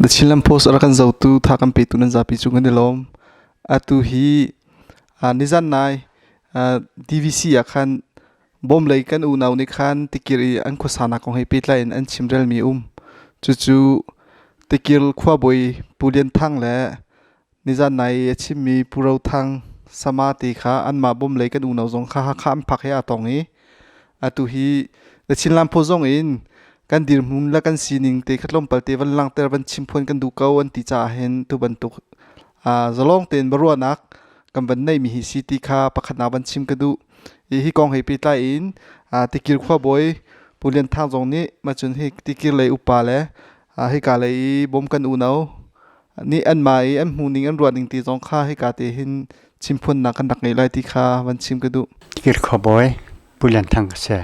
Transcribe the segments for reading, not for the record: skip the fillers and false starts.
The Chinland Post a rak kan zohtu tha kan petu nan zapi cu kan i lawm. Atu hi nizan nai DVC ah khan bawm lei kan unau nih khan tikir i an khuasanak kong he pehtlai in an chimrelmi um. Cucu Tikir khuabawi Pu Lian Thang le nizan nai i a chimmi Pu Ro Thang Sama te kha anmah bawm lei kan unau zong kha Hakha an phak he aa tong i atu hi The Chinland Post zong in kan dirhmun le kan sining te kha tlawmpal te van langhter van chimphuan kan duh ko an ti caah hin tu bantuk zalong tein biaruahnak kan van neihmi hi si ti kha pakhatnak van chim ka duh. Hi kong he pehtlai in Tikir khuabawi Pu Lian Thang zong nih macun hi Tikir lei upa le hika lei i bawm kan unau nih anmah i an hmuhning an ruahning ti zong kha hika te hin chimphunnak kan rak ngei lai ti kha van chim ka duh. Tikir khuabawi Pu Lian Thang ka si.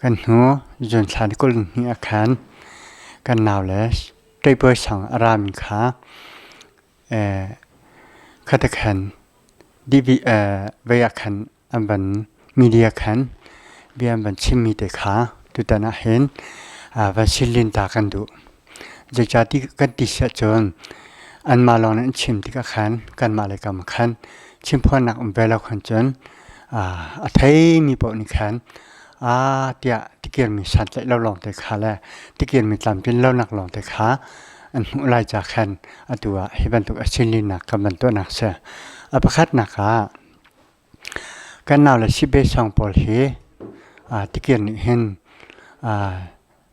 Kan hnu June thla ni 22 ah khan kan nau le Ṭeipuai sang a rami kha khate khan DB vei ah khan an van media khan bia an van chimmi te kha tutan ah hin van silin ta kan duh. Zeicahti kan ti siah cun anmah lawng nih an chim tikah khan kanmah le kam khan chimphuannak um ve lo khan cun a theimi paoh nih khan aa tiah tikirmi santlaih lo lawngte kha le tikirmi tlamtlin lonak lawngte kha an hmuh lai ca khan atu ah hi bantuk a sinlinak kan van tuahnak si. A pakhatnak ah kan nau le sibe song pawl hi tikir nih hin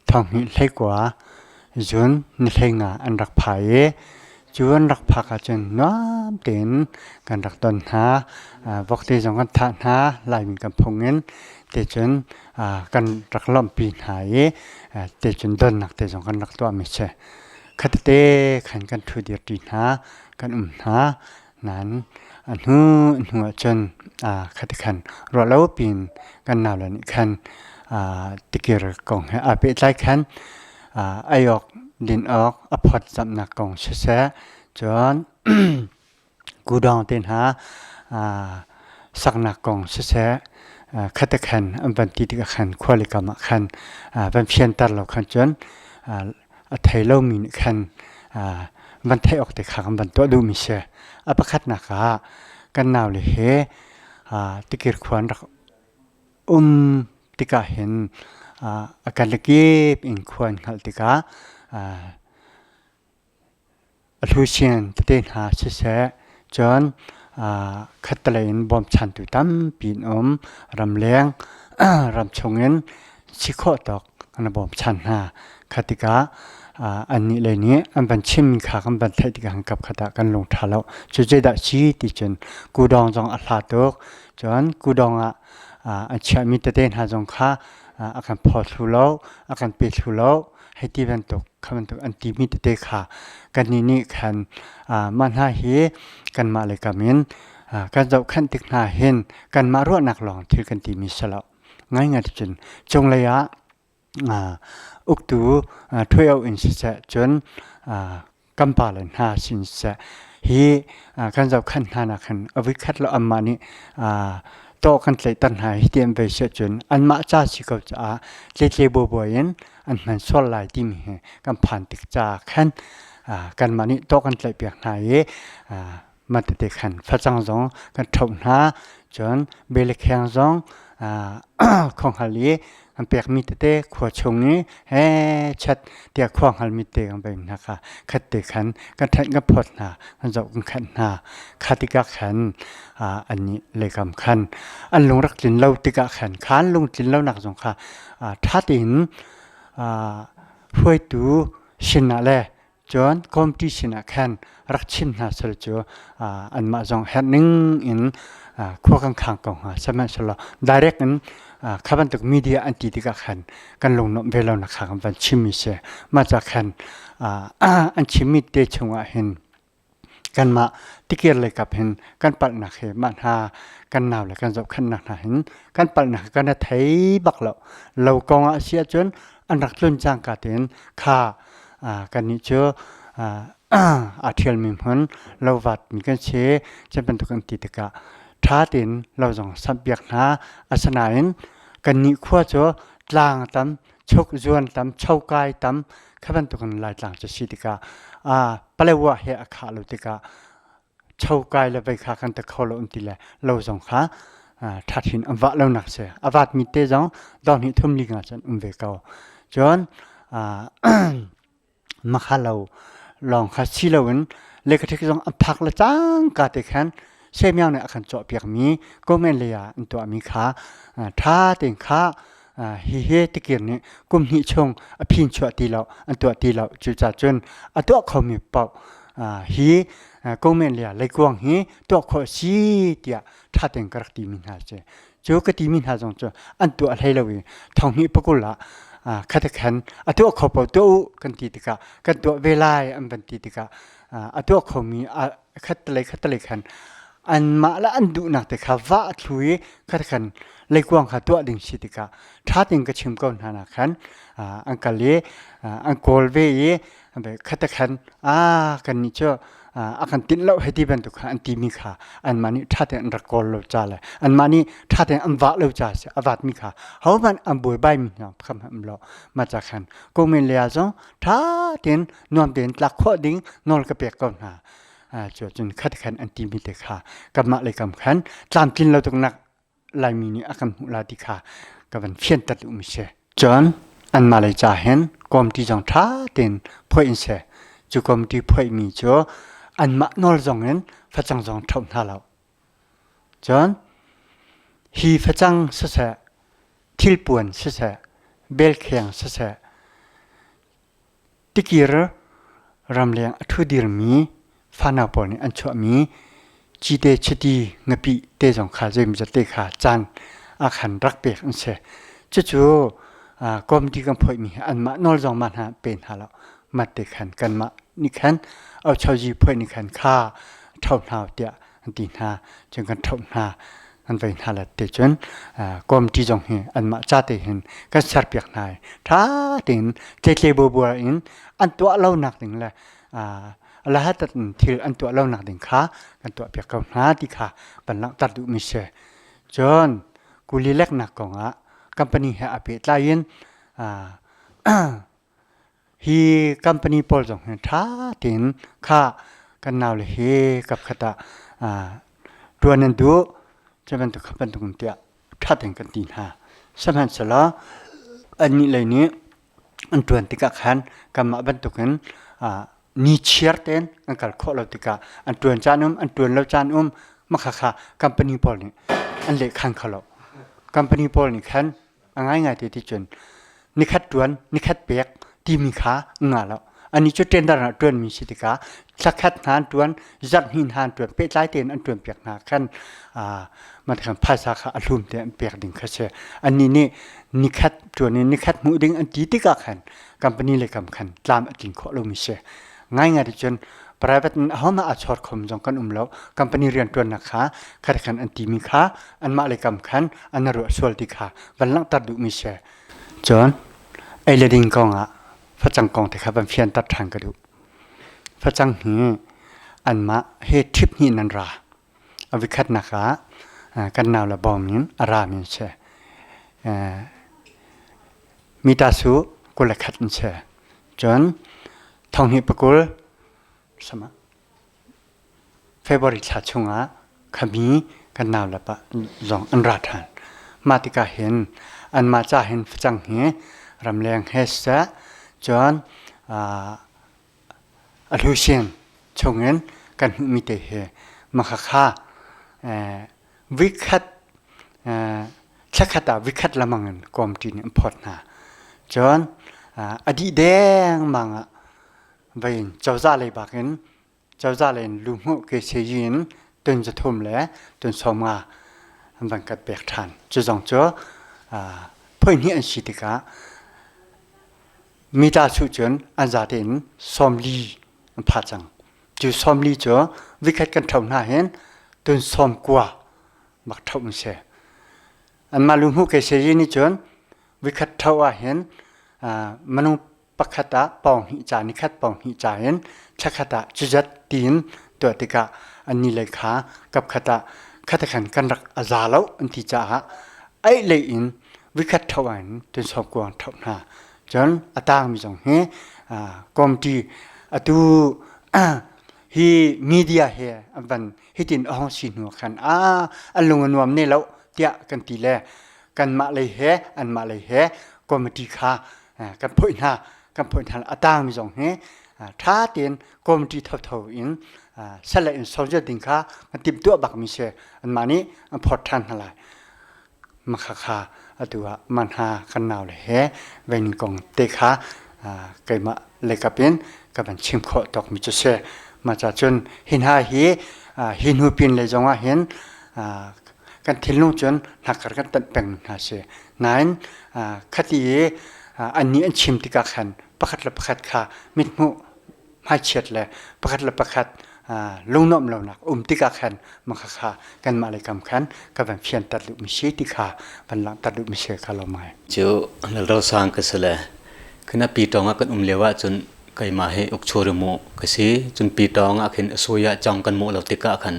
thonghnih hleikua zun ni hleinga an rak phai i cu an rak phak ahcun nuam tein kan rak ton hna. Vokte zong kan thah hna Laimi kan phung in te cun kan rak lawmhpi hna i te cun donnak te zong kan rak tuahmi si. Khatete khan kan ṭhu dir ṭi hna, kan um hna. Nain a hnu hnu ahcun khati khan ruah lo piin kan naule nih khan tikir kong he aa pehtlai khan ei awk din awk a phawtzamhnak kong siseh cun kudawng te hna saknak kong siseh khati khan an van ti tikah khan khualikam ah khan van fianter lo khan cun a thei lomi nih khan van theih awk te kha kan van tuah duhmi si. A pakhatnak ah kan naule he tikir khua an rak um tikah hin a kalakip in khua an hngalh tikah a hlusian tete hna siseh cun khattelei in bawmchantu tampi an um. Ramleng ram chungin si khawh tawk an bawmchan hna. Kha tikah annih lei nih an van chimmi kha kan van theih tikah kap khat ah kan lung ṭha lo. Cu zeidah si ti cun kudawng zong a hla tuk. Cun kudawng ah an chiahmi tete hna zong kha a kan phaw thlu lo, a kan pe thlu lo. Hei ti bantuk kha bantuk an timi tete kha kannih nih khan mah hna hi kanmah le kam in kan zohkhenh tik hna hin kanmah ruahnak lawng thil kan timi si lo. Ngaingai cun cunglei ah uktu ṭhuio in siseh cun kan pale hna sin siseh hi kan zohkhenh hna nak hin a voikhat lo anmah nih tawh kan tlaihter hna hi ti an vei si ahcun anmah ca si ko caah tletle buabuai in an hman sual lai timi hi kan phan tik caah khan kanmah nih tawh kan tlaihpiak hna i mah tete khan facang zong kan ṭhoh hna cun belekheng zong khuanghal i an pekmi tete khua chung i he chat tiah khua hngalmi te kan vei hna kha khat te khan kan ṭhenh kan phawt hna kan zoh kan khanh hna kha tikah khan annih leikam khan an lung rak tlin lo tikah khan kha an lung tlin lonak zong kha ṭha tein hruaitu sinah le Cun committee sinah khan rak chim hna sel cu anmah zong herh ning in khua kan khang ko hnga. Sihmanhsehlaw direct in kha bantuk media an ti tikah khan kan lungnuamh ve lo nak kha kan van chimmi si. Mah ca khan an chimmi te chungah hin kanmah tikir lei kap hin kan palhnak hi mah hna kan nau le kan zohkhenhnak hna hin kan palhnak kan thei bak lo. Lo kong ah si ahcun an rak tlun cangka tein kha Kannih cu aa ṭhialmi hmun lovatmi kan si. Cu bantuk an ti tikah ṭha tein lo zong samhpiak hna. Asinain kannih khua cu tlang tam, chuk zuan tam, chokai tam. Kha bantukin Laitlang cu si tikah Palewa he a khah lo tikah chokai le vei kha kan ta kho lo an ti le lo zong kha ṭhathin an vah lonak si. A vatmi te zong dawr hnih thum li nga cun um ve ko. Cun makha lo lawng kha si loin lekaṭhik zong an phak le cangka te khan semiang nih a kan cawhpiakmi komen lei ah an tuahmi kha ṭha tein kha hihi tikir nih kum hnih chung a phin chuah ti lo an tuah ti lo cucaah cun a tuah khomi paoh hi komen lei ah leikuang hi tuah khawh a si tiah ṭha tein ka rak timi hna a si. Cu ka timi hna zong cu an tuah hlei lo i thonghnih pakul ah khat khan a tuah kho paoh tuah u kan ti tikah kan tuah ve lai an van ti tikah a tuah khomi khattelei khattelei khan anmah le an duhnak te kha va a thlu i khat khan leikuang kha tuah ding si tikah ṭha tein ka chim ko hna nak khan an kal i an kawl ve i khat khan a kan nih cu a kan tinh lo hei ti bantuk kha an timi kha anmah nih ṭha tein an rak kawl lo ca le anmah nih ṭha tein an vah lo ca si a vatmi kha hohmanh an buaibai mi hna kha hmanh um lo mah ca khan komen le ah zong ṭha tein nuam tein tlak khawh ding nawl ka pek ko hna cu cun khat khan an timi te kha kanmah lei kam khan tlamtlin lo tuknak Laimi nih a kan hmuh la ti kha ka van fianter duhmi si. Cun anmah lei ca hin kawmti zong ṭha tein phoih in si. Cu kawmti phoihmi cu anmah nawl zong in facang zong ṭhoh hna lo. Cun hi facang siseh, thilpuan siseh, belkheng siseh, Tikir ramleng a ṭhu dirmi fanau pawl nih an chuahmi cite chiti ngapih te zong kha zeimawzat te kha caan ah khan rak pek an si. Cucu kawmti kan phoihmi hi anmah nawl zong mah hna pe hna lo. Mat te khan kanmah nih khan auchozi phoih nih khan kha ṭho hna tiah an ti hna. Cun kan ṭhoh hna an vei hna le te cun kawmṭi zong hi anmah ca te hin kan serpiak hna i ṭha tein tletle buabua in an tuah lonak ding le lahatat in thil an tuah lonak ding kha kan tuahpiak ko hna ti kha kan langhter duhmi si. Cun kuli leknak kongah company he aa pehtlai in Hi company pawl zong hi ṭha tein kha kan naule hi kapkhat ah ṭuan an duh. Cu bantuk kha bantuk in tiah ṭha tein kan ti hna. Sihmanhsehlaw annih lei nih an ṭuan tikah khan kanmah bantukin ni chiar tein an kal khawh lo tikah an ṭuan caan um, an ṭuan lo caan um, mah khakha company pawl nih an lehkhan kho lo. Company pawl nih khan A ngaingai te ti cun nikhat ṭuan, nikhat pek timi kha ngah lo. Anih cu tender ah ṭuanmi si tikah thlakhat hna an ṭuan, zarhhnih hna an ṭuan, pehtlai tein an ṭuan piak hna khan khan phaisa kha a hlum te an pek ding kha si. Annih nih nikhat ṭuan in nikhat hmuh ding an ti tikah khan company le kam khan tlam a tling khawh lomi si. Ngaingai ti cun private in ahohmah aa chawr khom zong kan um lo. Company rianṭuannak kha khat khan an timi kha anmah le kam khan an ruah sual ti kha van langhter duhmi si. Cun ei le ding kong ah facang kong te kha van fianter ṭhan ka duh. Facang hi anmah he ṭhip hnih in an ra. A vikhatnak ah kan nau le bawm in a rami an si. Mita su 21 an si. Cun thonghnih pakul sama February thla chungah khami kan nau le pa zong an ra ṭhan. Mah tikah hin anmah ca hin facang hi ramleng he siseh cun a hlusian chungin kan hmuhmi te hi makhakha vikhat thlakhat ah vikhat lamang in kawmṭi nih an phawt hna. Cun a dih dengmang ah vei in cozah lei bak in cozah lei in luhmuh KCG in tun zathum le tun sawmnga an van kan pek ṭhan. Cu zong cu phoihnih an si tikah mita suh cun an zate in sawmli an pha cang. Cu sawmli cu vikhat kan ṭho hna hin tun sawmkua bak ṭho an si. Anmah luhmuh KCG nih cun vikhat ṭho ah hin minung pakhat ah pawng hnih ca nikhat pawng hnih ca in thlakhat ah cuzat tiin tuah tikah anni lei kha kapkhat ah khatakhan kan rak a za lo an ti caah aih lei in vikhat tho in tunsawm kuang tho hna cun a tangmi zong hi. Committee atu hi media he an van hitin a hong si hnu khan a an lung a nuam ne lo tiah kan ti le kanmah lei he anmah lei he committee kha kan phoih hna kan phoih hna a tangmi zong hi ṭha tein committee thotho in sale in soldier ding kha kan timhtuah bakmi si anmah nih an phawt ṭhan hna lai Makhakha atu ah manha kan nau le he vening kong te kha keimah lekap in ka van chim khawh tawk mi cu si. Mah ca cun hi hna hi hi hnu pin lei zong ah hin kan thinlung cun hnakar kan tanh peng hna si. Nain khati i annih an chim tikah khan pakhat le pakhat kha mithmuh hmaichiat le pakhat le pakhat lungnuamh lonak um tikah khan makhakha kanmah lei kam khan ka van fianter duhmi si ti kha van langhter duhmi si kha lo mai. Cu ro sang ka si le khina pi tong ah kan um lio ahcun keimah hi ukchuri mu ka si cun pi tong ah khin suya chong kan mu lo tikah khan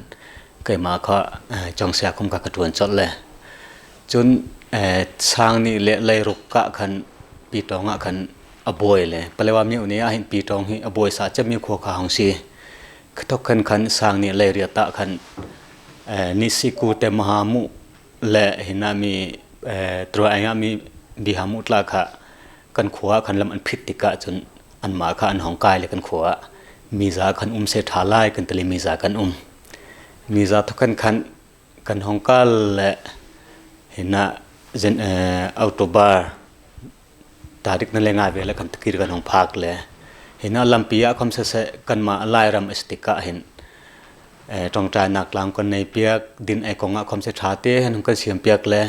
keimah kha chong sia khum ka ka tuan chot le cun sang ni le leiruk ka khan pi tong ah khan a buai le Palewa myo nih ahhin Pitawng hi a buai sa cemmi khua kha hong si. Khathok khan khan sang nih leiriat ah khan ni siku te maha mu le hina mi trua enga mi biha mu tla kha kan khua khan lam an phit tikah cun an mah kha an hong kai le kan khua mi za khan um se tha lai kan tali mi za kan um mi za thokhan khan kan hong kal le hina zen October tarik na le ngai ve le kan tikir kan hong phak le hina lampi ah khom sese kanmah Lairam a si tikah hin tongṭainak tlang kan nei piak din ai kong ah khom se ṭha te hin kan siam piak le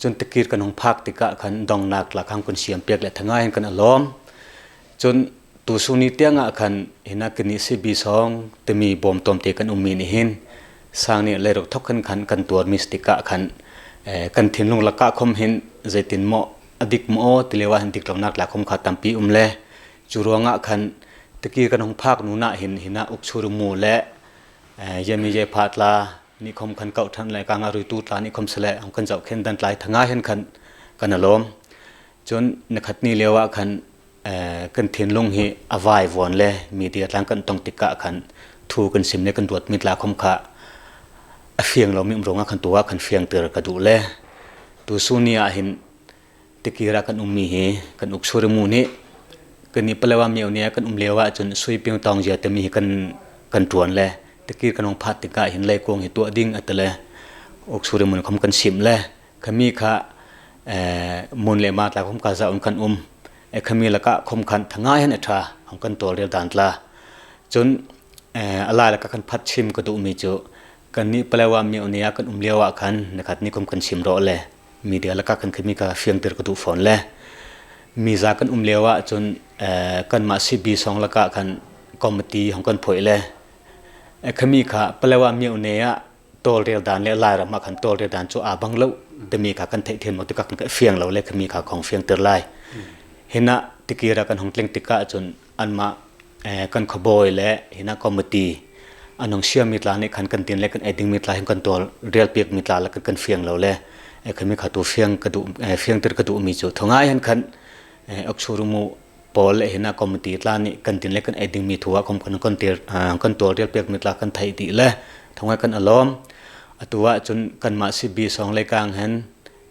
cun tikir kan hong phak tikah khan dongnak la khang kan siam piak le thangai hin kan alawm cun Tusuni tiang ah khan hina kini sibi song timi bawm tom te kan ummi nih hin sang nih leiruk thok khan khan kan tuar mi tikah khan kan thinlung laka khom hin zeitin maw adik maw tilewa hin dik lonak la khom kha tampi um le cu ruangah khan tiki kan hong phak nu na hin hina ukchur mu le yemi ye phat la ni khom khan kau than le ka nga rui tu tla ni khom sele hong kan zau khen dan tlai thanga hin khan kan alom cun nakhat ni lewa khan kan thinlung hi a vaivuan le media tlang kan tong tikah khan thu kan sim le kan ruat mi tla khom kha a fiang lomi um ruangah khan tu ah khan fiangter ka duh le tu suni ah hin tikira kan ummi hi kan uk surimu nih kan i palewa mio nia kan um lio ah cun sui ping tong zia temi hi kan kan tuan le tikir kan ong phat tikah hin leikung hi tuah ding atale uk surimun khom kan sim le khami kha mun le ma tla khom ka za un kan um e khami laka khom khan thanga hen a tha hong kan tol rel dan tla cun ala laka kan phat chim ka du mi chu kan ni palewa mi unia kan um lewa khan nakhat ni kum kan chim ro le media laka kan khami ka fiang tir ka du phone le mi za kan um lewa cun kan ma CB song laka khan committee hong kan phoi le khami kha palewa mi unia tawlrel dan le Lairam ah khan tawlrel dan cu aa bang lo timi kha kan theih thiam lo tikah kan fiang lo le khami kha khong fiang ter lai hina tikira kan hong tling tikah cun anmah kan khuabawi le hina committee anong siam mi tla nih khan kan tin le kan ei ding mi tla hin kan tawl rel piak mi tla le kan kan fiang lo le khami kha tu fiang ka du fiang tir ka du mi cu thongai han khan oksurumu pawl le hina committee tla nih kan tin le kan ei dingmi thu ah kan kan tir kan tawlrel piak mi tla kan theih dih le thongai kan alawm atu ah cun kanmah CB song le kang hen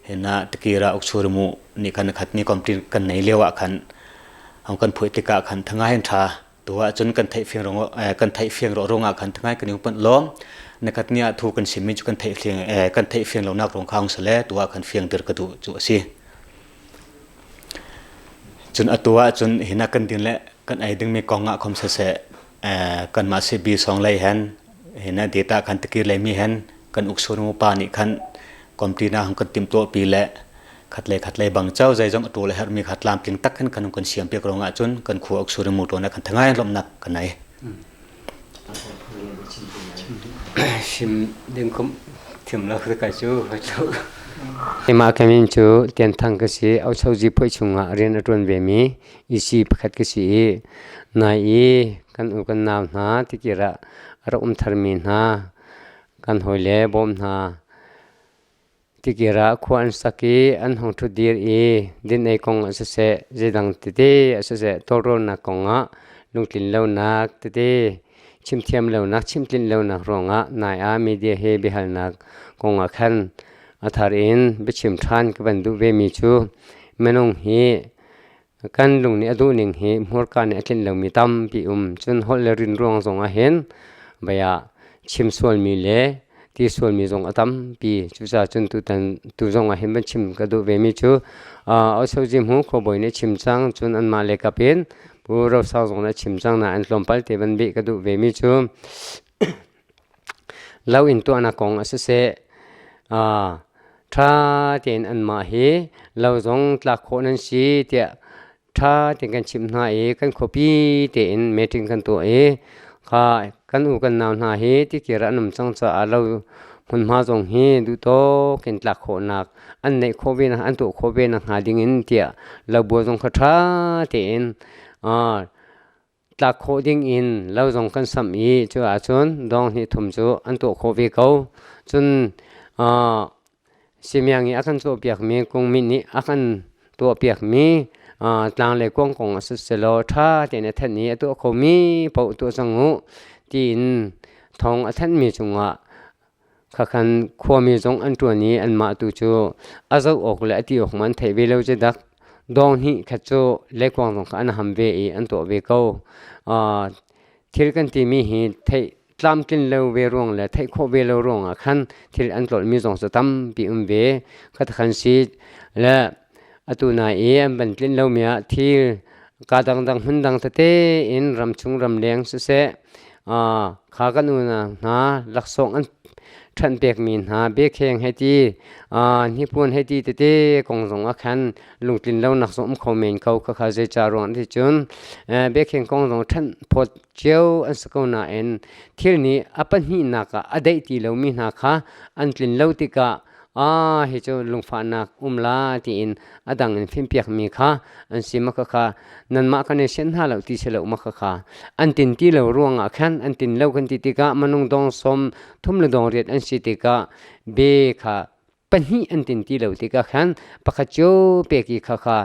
hina tikira ukchurmu ni kan khat ni committee kan nei leo ah khan hong kan phui tikah khan thangai hen tha tu ah cun kan theih fiang rong kan theih fiang ro rong ah khan thangai kan pan lawm nakhat ni ah thu kan sim mi chu kan theih fiang kan theih fiang lo nak rong khang sale tu ah khan fiang dir ka du chu asi Cun atu ahcun hina kan din le kan ei dingmi kong ah khom siseh kanmah CB song lei hen hina data khan tikir lei mi hen kan uksun pa nih khan komti na hang kan timtuah pi le khat le khat le bang chau zeizong atu le hermi kha tlamtling tak khan kan kan siam piak rong ahcun kan khua uksur mu to na kan thangai lomnak kan nei. Sim ding kum thiam lo ka cu Keimah ka min cu Tian Thang ka si. Auchozi phuai chungah rian a ṭuan vemi EC pakhat ka si i nai i kan u kan nau hna tikir ah a rak um tharmi hna kan hawile bawm hna. Tikir ah khua an sak i an hung ṭhutdir i din-ei kong ah siseh, zeidang tete ah siseh, tawlrelnak kong ah lungtlin lonak tete, chimthiam lonak, chimtlinh lonak ruangah nai ah media he biahalnak kong ah khan a thar in biachim ṭhan ka van duh vemi cu minung hi kan lung nih a duhning hi hmurka nih a tlinh lomi tampi um. Cun holh le rin ruang zong ah hin vei ah chim sualmi le ti sualmi zong a tampi. Cucaah cun tutan tu zong ah hin van chim ka duh vemi cu Osozi hmu khuabawi nih chim cang cun anmah le kap in Pu Rosau zong nih chim cang nain tlawmpal te van bih ka duh vemi cu Lo in tuahnak kong ah siseh, ṭha tein anmah hi lo zong tlak khawh nan si tiah ṭha tein kan chimh hna i kan khuapi tein meeting kan tuah i kha kan u kan nau hna hi tikir ah an um cang caah lo hmunhma zong hi duhtawk in tlak khawhnak an neih khawh ve an tuah khawh ve nakhnga dingin tiah lobua zong kha ṭha tein tlak khawh ding in lo zong kan samh i cu ahcun dong hnih thum cu an tuah khawh ve ko. Cun simiang i a kan cawhpiakmi kungmit nih a kan tuahpiakmi tlang le kuang kong a si selaw ṭha tein a thanh i a tuah khomi paoh tuah cang u tiin thawng a thanhmi cungah khakhan khuami zong an ṭuan i anmah tu cu a zoh awk le a ti awk ma an theih ve lo cu dak dawng hnih khat cu leikuang zong kha an ham ve i an tuah ve ko. Thil kan timi hi theih tlamtlin lo ve ruang le theih khawh ve lo ruangah khan thil an tlolhmi zong cu tampi um ve. Khatakhan si le atu nai i an van tlinh lomi ah thil ka dangdang hmun dang tete in ramchung ramleng siseh kha kan unau hna laksawng an ṭhanh pekmi hna biakheng hei ti hnipuan hei ti tete kong zong ah khan lungtlin lonak zong um kho men ko. Khakha zeica ruang ti cun biakheng kong zong ṭhanh phawt cio an si ko nain thil nih a pahnihnak ah a daih ti lomi hna kha an tlin lo tikah hi cu lungfahnak um la tiin a dang in fimpiakmi kha an si ma kha nanmah kan i sian hna lo ti si lo ma kha an tin ti lo ruangah khan an tin lo kan ti tikah minung dong som thum le dong riat an si tikah be kha pahnih an tin ti lo tikah khan pakhat cio pek i kha kha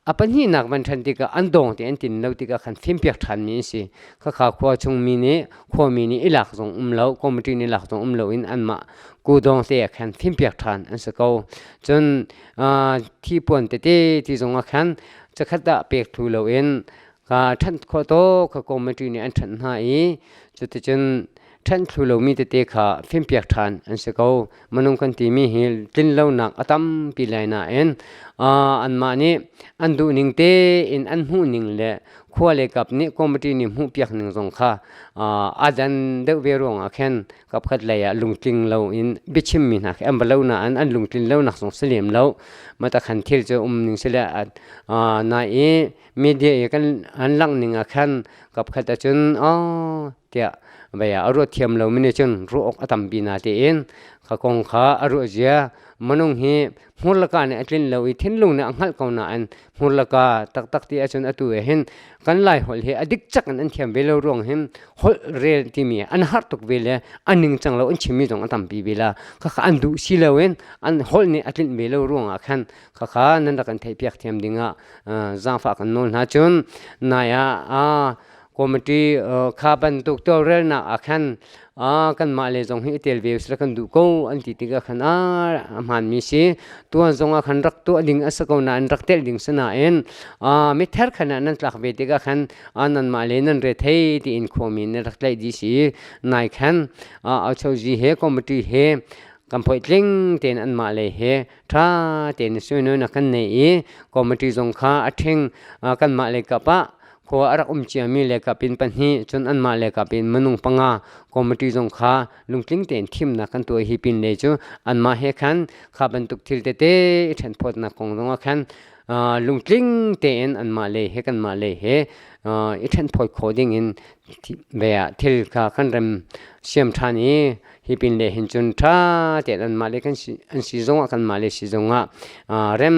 a pahnihnak van ṭhan tikah an dawng te an tin lo tikah khan fimpiak ṭhanmi an si. Khakha khua chungmi nih khuami nih i lak zong um lo, committee nih lak zong um lo in anmah kudawng te ah khan fimpiak ṭhan an si ko. Cun thipuan tete ti zong ah khan cakhat ah pek thlu loin ka ṭhanh khawh tawk kha committee nih an ṭhanh hna i cuticun ṭhanh thlu lomi tete kha fimpiak ṭhan an si ko. Minung kan timi hi tlinlonak a tampi lai nain anmah nih an duhning tein an hmuhning le khua le kap nih committee nih hmuhpiak ning zong kha aa dan deuh ve ruangah khan kapkhat lei ah lungtling lo in biachimmi hna khi an va lo nain an lungtlin lonak zong si lem lo. Mah khan thil cu um ning si le nai i media i kan an langh ning ah khan kapkhat ahcun tiah vei ah a ruat thiam lomi nih cun ruah awk a tampi na tiin kha kong kha a ruah zia minung hi hmurlaka nih a tlin lo i thinlung nih a hngalh ko nain hmurlaka taktak ti ahcun atu ah hin kan lai holh hi a dik cak in an thiam ve lo ruang hin holh rel timi an har tuk ve le an ningcang lo an chimmi zong a tampi ve la khakha an duh si lo in an holh nih a tlinh ve lo ruangah khan khakha nan rak kan theihpiak thiam dingah zaangfah kan nawl hna. Cun nai ah committee kha bantuk tawlrelnak ah khan kanmah le zong hi i tel ve usila kan duh ko an ti tikah khan a hmaanmi si tuan zong ah khan rak tuah ding a si ko nain rak telh ding si nain mither khan ah nan tlak ve tikah khan nanmah le nan re thei tiin khuami nih rak tlaih dih si nai khan auchozi he committee he kan phoih tling tein anmah le he ṭha tein suinun kan nei i committee zong kha a ṭhing kanmah le kap ah khua a rak um ciami le kap in pahnih cun anmah le kap in minung panga committee zong kha lungtling tein thimnak kan tuah hi pin le cu anmah he khan kha bantuk thil tete i ṭhenphawtnak kong zongah khan lungtling tein anmah lei he kanmah lei he i ṭhenphawt khawh ding in ve ah thil kha kan rem siam ṭhan i hi pin le hin cun ṭha tein anmah le kan si an si zongah kanmah le si zongah rem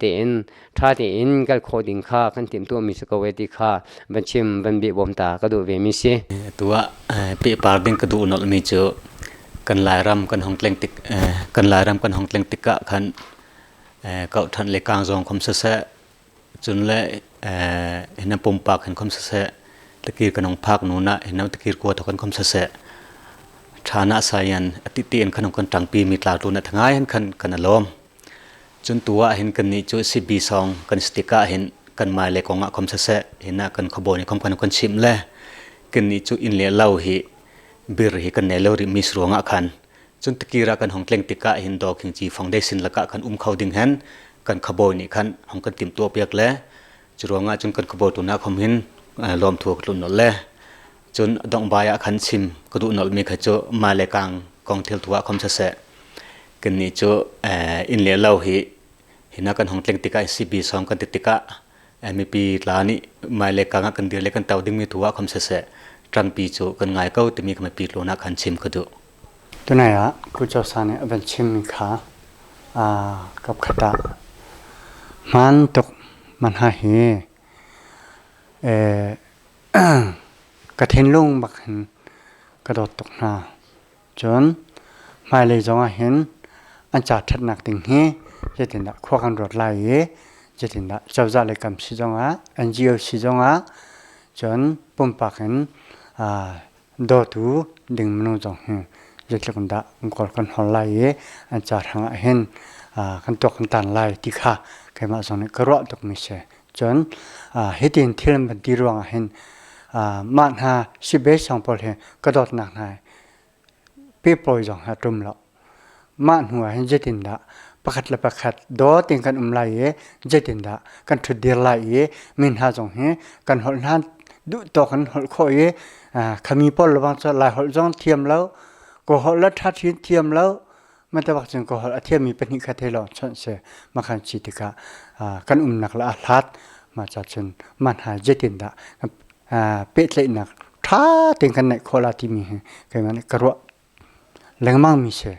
tein ṭha tein kal khawh ding kha kan timhtuahmi si ko e ti kha van chim van bih bawm ta ka duh ve mi si. Atu ah pehpar ding ka duh nolhmi cu. Kan Lairam kan hong tleng tik kan Lairam kan hong tleng tikah khan kauhthan le kang zong khom siseh cun le hina pumpak hin khom siseh tikir kan hong phak nu na hina tikir kua kan khom siseh thana sayan ati ti in khan kan tangpi mi tla tu na thangai han khan kan alom. Cun tu ah hin kannih cu CB song kan si tikah hin kan mai le kong ah khom siseh hina kan khuabawi nih khom kan kan chimh le kannih cu inn le lo hi bir hi kan nei lo rih mi ruang ah khan cun tikir ah kan hong tleng tikah hin Daw Khing Ci Foundation lakah khan um kho ding hen kan khuabawi nih khan hong kan timhtuah piak le cu ruangah cun kan khuabawi tu nak khom hin lawmthu ka tlun nolh le cun dongbai ah khan chim ka duh nolh mi kha cu mai le kang kong thil tu ah khom siseh kannih cu inn le lo hi hina kan hong tleng tikah CB song kan ti tikah mipi tla nih mai le kang ah kan dir le kan to dingmi tu ah khom siseh ṭangpi cu kan ngai ko timi ka mipi tlawn ah khan chim ka duh. Tunai ah Ku Cho Sa nih a van chimmi kha kapkhat ah hmaan tuk man ha hi ka thinlung bak hin ka dawt tuk hna. Cun hmailei zong ah hin an ca ṭhatnak ding hi zeitindah khua kan ruat lai i zeitindah cozah lei kam si zongah NGO si zongah cun pumpak in dawtu ding minung zong hi zeitluk in dah kawl kan hol lai i an ca hrang ah hin kan tuak kan tan lai ti kha keimah zong nih ka ruah tukmi si. Cun hitin thil an van ti ruangah hin mah hna sibeisang pawl hi ka dawtnak hna pepawi zong hi a ṭum lo. Mah hnu ah hin zeitindah pakhat le pakhat daw tein kan um lai i zeitindah kan ṭhutdir lai i mi hna zong hi kan holh hna duh tawk in holh khawh i khami pawl lebang cu Lai holh zong thiam lo, Kawl holh le ṭha thiam lo, Matabak cun ka holh a thiammi pahnih khat he lawng chawnh si makhan si tikah kan umnak le a hlat mah ca cun mah hna zeitindah pehtlaihnak ṭha tein kan neih khawh la timi hi keimah nih ka ruah lengmang mi si.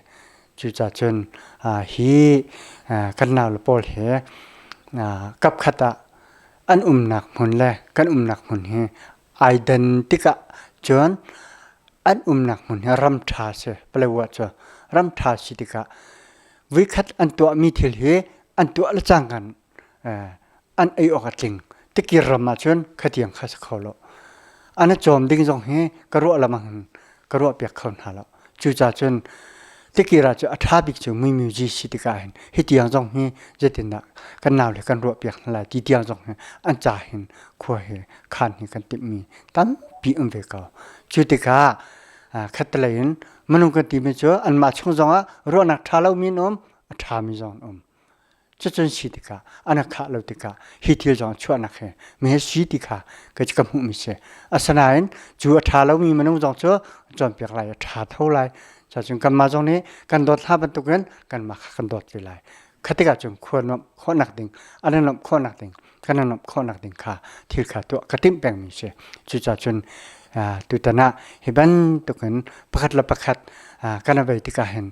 Cucaah cun hi kan naule pawl hi kapkhat ah an umnak hmun le kan umnak hmun hi ai dan tikah cun an umnak hmun hi ram ṭha si Paletwa cu ram ṭha si tikah voikhat an tuahmi thil hi an tuah le cangka an ei awk a tling tikir ram ah cun khatiang kha si kho lo an i cawm ding zong hi ka ruah lamang in ka ruah piak kho hna lo cucaah cun tikir ah cu a ṭha bik cu muimuzi si tikah hin hi tiang zong hi zeitindah kan naule kan ruah piak hna lai ti tiang zong hi an ca hin khua hi khan hi kan timhmi tampi um ve ko. Cu tikah khattelei in minung kan timi cu anmah chung zongah ruahnak ṭha lomi an um, a ṭhami zong an um. Cucun si tikah an a khah lo tikah hi thil zong chuahnak he mi he si ti kha ka ka hmuhmi si. Asinain cu a ṭha lomi minung zong cu cawnpiak lai a ṭha tho lai. Cucun kanmah zong nih kan dawt hna bantukin kanmah kha kan dawt ve lai. Kha tikah cun khua nuamh khawhnak ding, an i nuamh khawhnak ding kan i nuamh khawhnak ding kha thil kha tuah ka timh pengmi si. Cucaah cun tutan ah hi bantukin pakhat le pakhat kan i vei tikah hin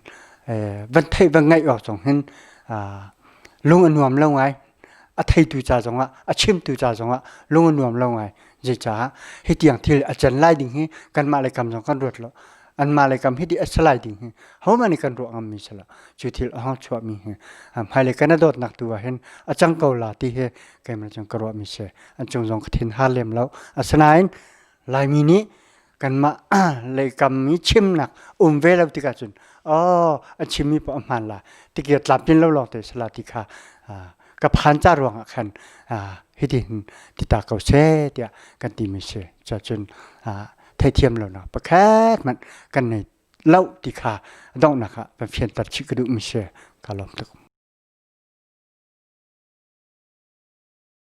van theih van ngaih awk zong hin lung a nuam lo ngai. A theitu ca zongah a chimtu ca zongah lung a nuam lo ngai. Zeicah hi tiang thil a can lai ding hi kanmah le kam zong kan ruat lo. Anmah le kam hi di a si lai ding hi hohmanh nih kan ruah ngammi si lo. Cu thil a hong chuahmi hi hmailei kan i dawtnak tu ah hin a cang ko la ti hi keimah cun ka ruahmi si. An cung zong ka thin har lem lo. Asinain Laimi nih kanmah leikam mi chimnak um ve lo tikah cun oh a chimmi paoh a hmaan la tikir tlamtlin lo lawng te si la ti kha ka phan ca ruangah khan hitin ti ta ko seh tiah kan timi si. Cuacun theithiam lonak pakhat hmanh kan nei lo ti kha donghnak ah van fianter chih ka duhmi si. Ka lawm tuk.